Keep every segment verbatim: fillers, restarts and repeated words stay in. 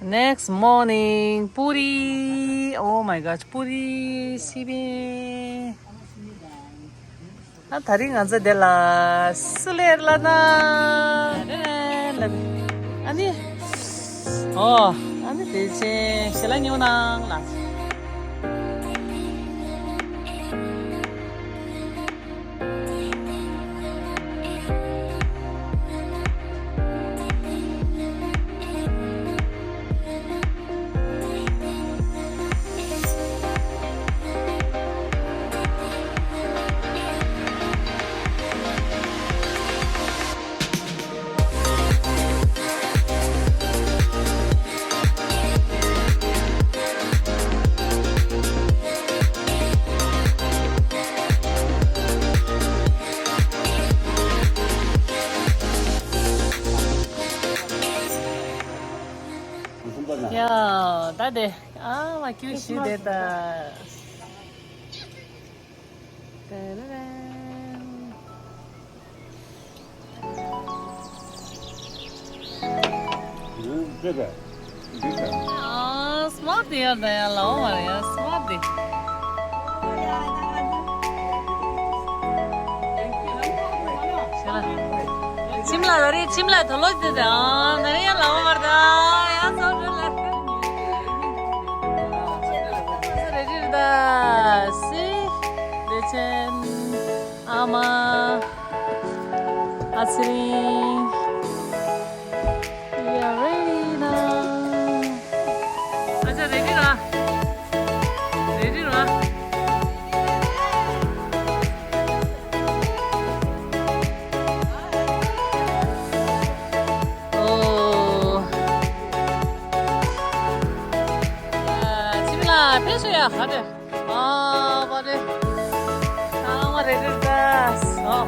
Next morning, པུ་རི། Oh my gosh, པུ་རི་སི་པན། ཨ་དེ་རིང་ང་ཚོ་འདི་ལ་སུ་ལེར་ལ་ན། ཨ་ནི། ཨོ། ཨ་ནི་དེ་ཆེ་ཞེ་ལ་ཉོ་ནང་ལ། ཡ། ད་དེ་ཨ་མ་ཁྱོད་ཤི་དེ་ད། ད་ར་ར། ཨ་སྨ་དེ་ཡར་ད་ཡར་ལའོ་མ་རེད་ཡ་སྨ་དེ། ཁྱིམ་ལ་ད་རེས་ཁྱིམ་ལ་དོ་ལོ་དེ་ད་ཨ་ན་རེ་ཡར་ལའོ་མ་རེད་ད་ཡ་སོ་རེ་ལ། རེ་རེ་ད་སི་དེ་ཆེན། ཨ་མ། ཨ་ཚེ་རིང་། We are ready now. ཨ་ཅག་རེ་ཌི་ར། རེ་ཌི་ར། ཨོ། ཨ་ཅིག་ལ་ཕེབས་ཤོག་ཡ་ཧ་དེ། ཨ་བ་རེ། ཨ་མ་རེ་རེ་ད་སོ།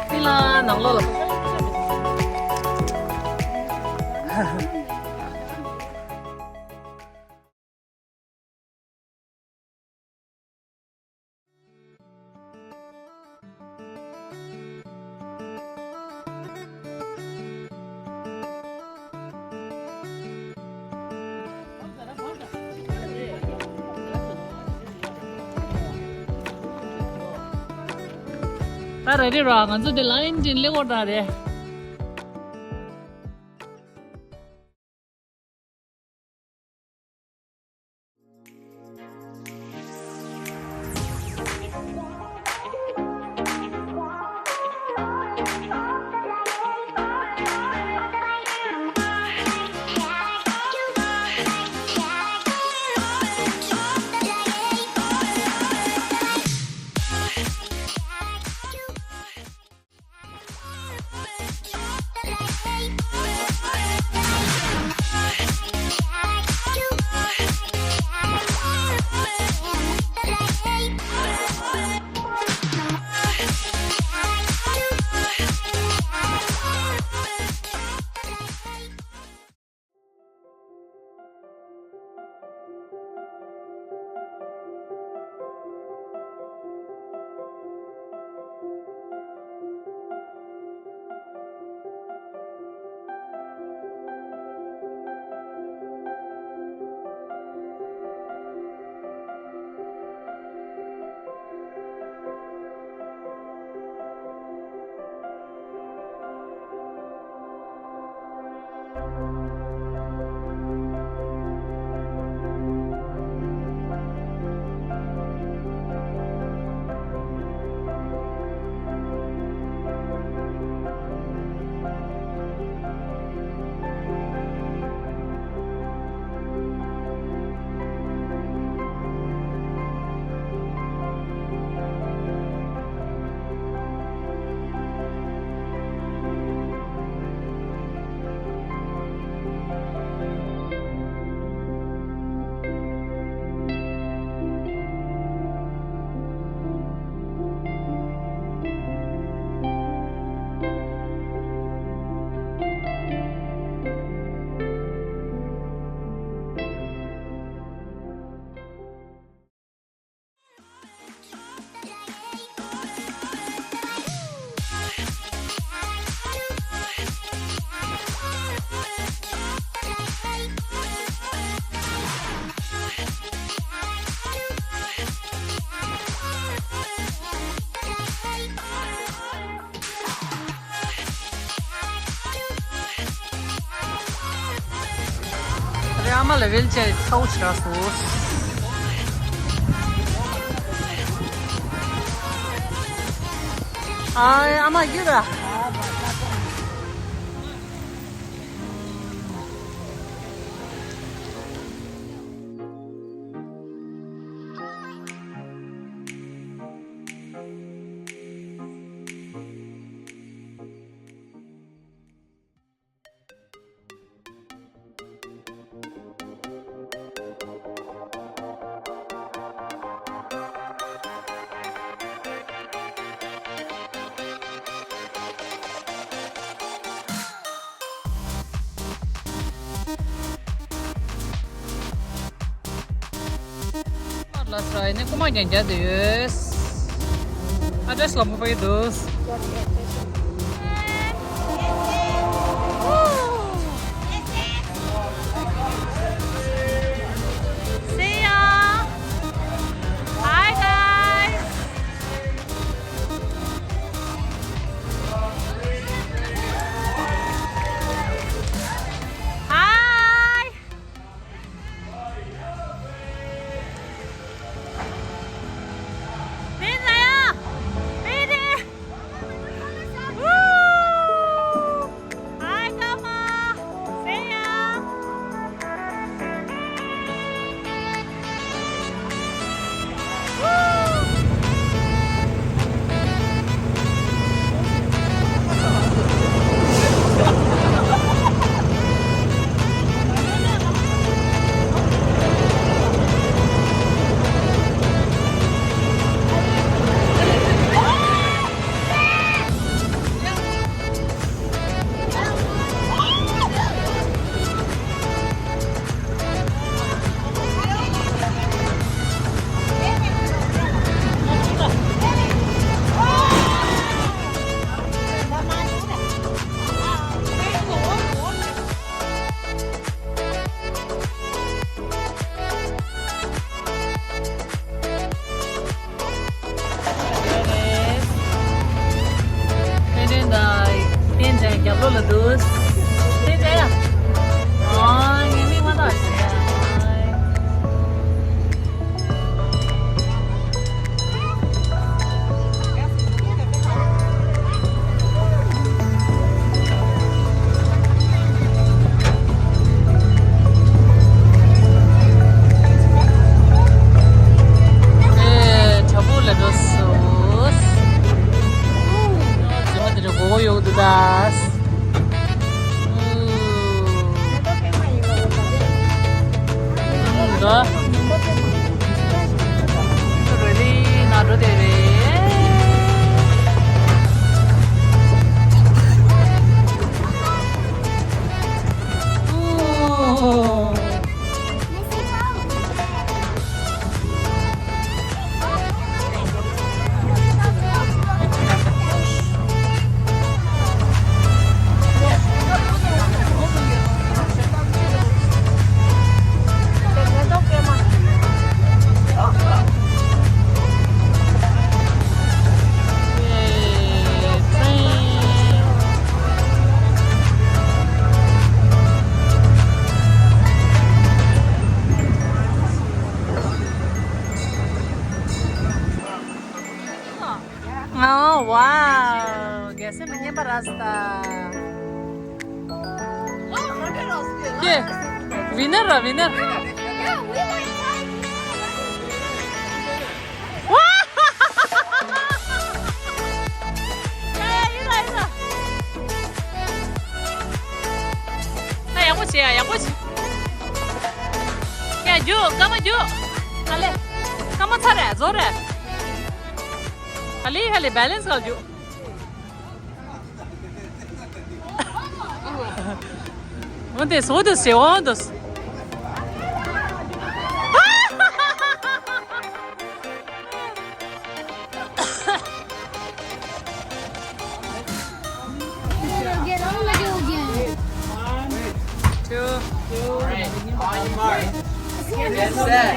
ཏི་ལ་ནང་ལོགས་ལ། ད་རེ་ཌི་ར། ང་ཚོ་འདི་ལ་ཡིན་ཅིང་སླེབས་འོ་ད་རེད། ཨ་མ་ལ་ཝིལ་ཅེར་ཚ་བོ་ཞིག་རག་སོང་། ཨ་ཨ་མ་ཡུ་ར། ལ་སོ་ཡིན་ནི་རྐུ་མ་རྐྱང་རྐྱང་དུ་ཡོད། ཨ་ཏྲེས་ལ་མོ་པ་ཡི་འདུག See ya! Hi guys! Hi! ཕན་ཚུན་དང་ཕན་ཚུན་རྒྱབ་ལོགས་ལ་འདུག་ཕན་ཚུན་ཡ། ཨ་ངའི་མིག་མ་དག་ཟེར་ཡ། ཨེ། བྲག་ཕུག་ལ་འགྲོ་སོང་། རྫི་མ་དེ་འདྲ་མགོ་སྐོར་གཡོག་འདུག་ད། འདུག་རི་ལི་ན་འགྲོ་དེ་རེད། ཨོ་ཝའོ། རྒྱལ་སྲས་མི་ཉན་པ་ར་སྟ། ཀྱེ། ཝི་ནར་ར་ཝི་ནར། ཝ། ཡ་ཡ་ཡིན་ལ་ཡིན་ལ། ད་ཡག་པོ་བྱེད་ཡ་ཡག་པོ་བྱེད། ཡ་རྒྱུག་སྐར་མ་རྒྱུག་ཨ་ལེ། སྐར་མ་ཚར་རེད་རྫོགས་རེད། ཨ་ལེ་ཧ་ལེ་བེ་ལེན་སི་ག་རྒྱུག་འོན་ཏེ་སོ་དུ་སེ་འོན་དུ། Two. Two. Three. On your mark. Get set.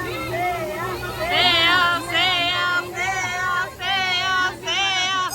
Say yeah, say yeah, say yeah, say yeah, say yeah.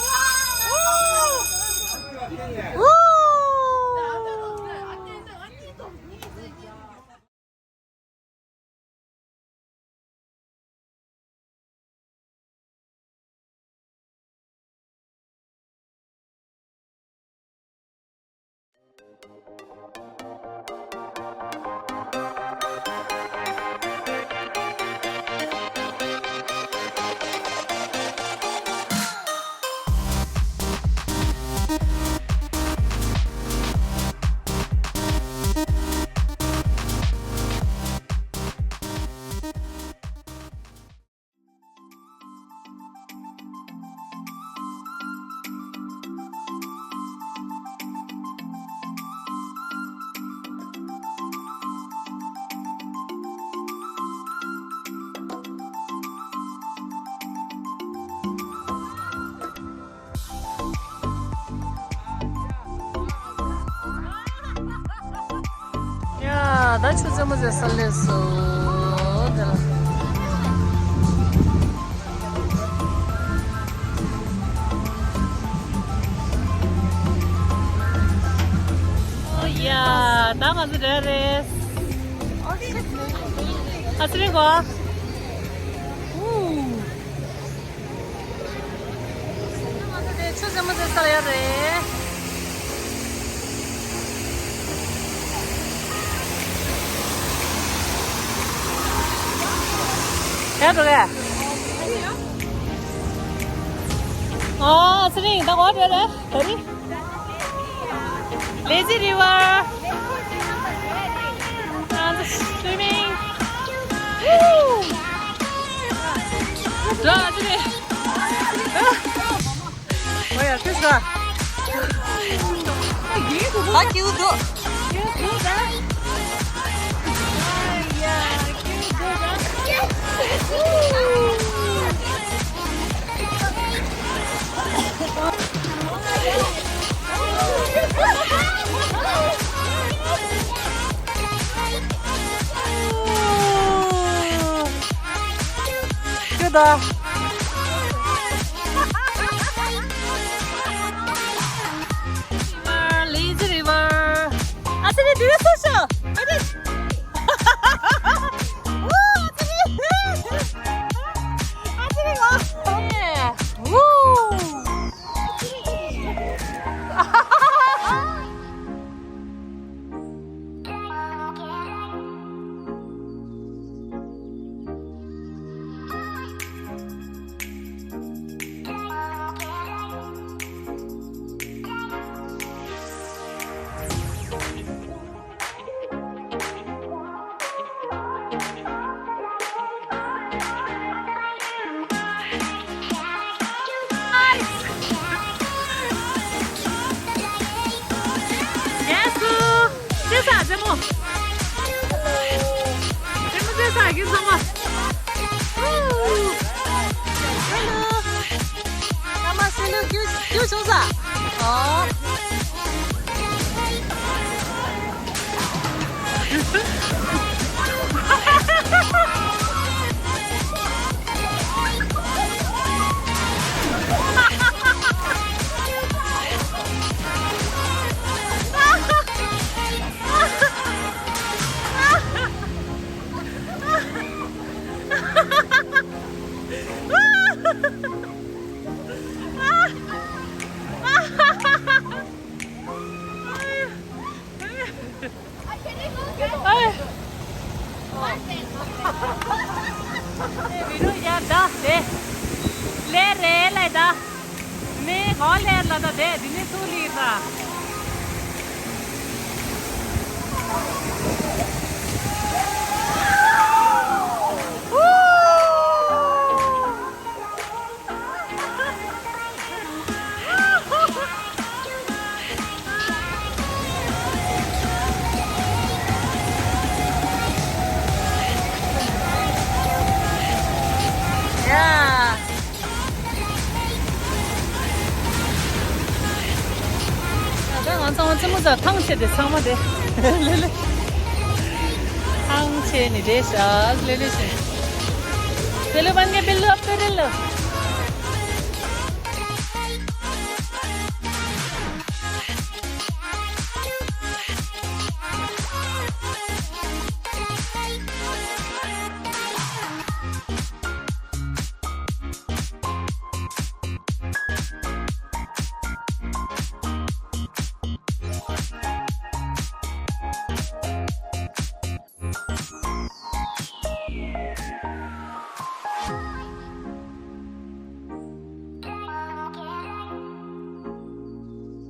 ད་ཆུ་རྩེད་མོ་རྩེ་ས་སླེབས་སོང་། དེ་ལ། ཨོ་ཡ། ད་ང་ཚོ་འགྲོ་རེད། ཨ་ཙི་རེད་གོ། ཨུ། ཆུ་རྩེད་མོ་རྩེ་ས་ལ་ཡོད་རེད། ཡར་འགྲོ་གས། ཨོ་ཨ་ཙི་རེད། ད་གོ་འགྲོ་རེད། ད་རེད། Lazy river. And swimming. Woo! 자, 아들이. 뭐야, 됐어. 아, 얘도 아, 기우도. ཁྱོད་ད། Lazy river. ཨ་ཙི་རེད། དེ་སུ་ཤོག་ཨ་ཙི་རེད། ཨ་ཙི་རེད། ཨ་ཙི་རེད། ཝུ། རྩེད་ས་རྩེད་མོ། རྩེད་མོ་རྩེད་ས་ཀྱི་ཚང་མ། ཧེ་ལོ། ཨ་མ་སེ་ལོ་ཀྱུ་ཀྱུ་བྱུང་ས། ཨོ། ཨེ། ཨེ། བི་རུ་ཡ་ད་དེ། ལེ་རེ་ལེ་ད། ནི་གོ་ལེ་ལ་ད་དེ་དི་ནི་ཚུ་ལི་ད། ཡ། ད་ང་ཚང་མ་རྩེད་མོ་རྩེ་ཐང་ཆད་དེ་ཚང་མ་དེ། ལེ་ལེ། ཐང་ཆད་ནི་དེ་ཤག་ལེ་ལེ་ཤག་ལེ་ལེ། བན་གེ་བེ་ལུ་ཨབ་ཏུ་རེ་ལུ།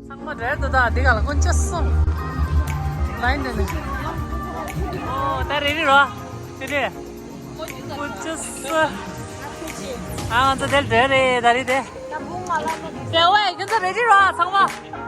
ཚང་མ་རེད་འདུག་ད་འདི་ག་ལ་སྔོན་ཆད་སོང་། ལའིན་འདི་ནས། ཨོ་ད་རེ་རེ་རོ། དེ་རེད། སྔོན་ཆད་སོང་། ཨ་ང་ཚོ་དེར་འགྲོ་རེད་ད་རེད་དེ། དེ་ཝེ་ཁྱོད་ཚོ་རེ་རེ་རོ་ཚང་མ།